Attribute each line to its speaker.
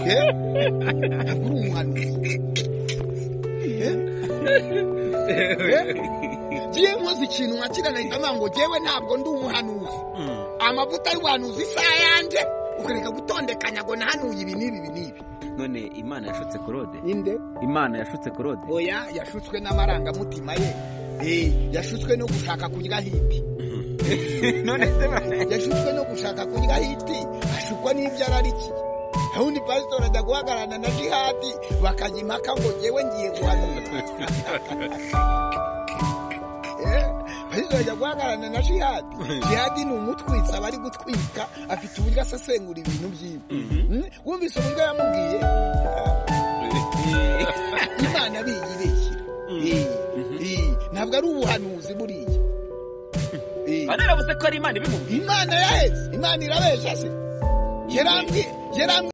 Speaker 1: Eh? Ntabwo uri umuhanuzi. Eh? Eh? Ngiye nkoze ikintu nka kiriya, nahita mvuga ngo jyewe ntabwo ndi umuhanuzi. Amavuta y'ubuhanuzi isaha yanjye, ukareka gutondekanya ngo nahanuye ibi n'ibi, ibi n'ibi.
Speaker 2: None Imana yashutse Claude?
Speaker 1: Inde?
Speaker 2: Imana yashutse Claude?
Speaker 1: Oya, yashutswe n'amarangamutima ye. Yashutswe no gushaka kurya hit.
Speaker 2: None se
Speaker 1: Yashutswe no gushaka kurya hit, ashukwa n'ibyo ararikiye. Ubundi pasitori ajya guhagararana na Jihadi, bakajya impaka ngo ngewe ngiye guhanura. Pasitori ajya guhagararana na Jihadi. Jihadi ni umutwitsi, aba ari gutwika, afite uburyo asesengura ibintu byiwe. Wumvise uburyo yamubwiye Imana biyibeshyira. Ntabwo ari ubuhanuzi buriya.
Speaker 2: Naravuze ko ari Imana ibimubwiye.
Speaker 1: Imana yaheze, Imana irabesha se? Yarambwiye, yarambwiye.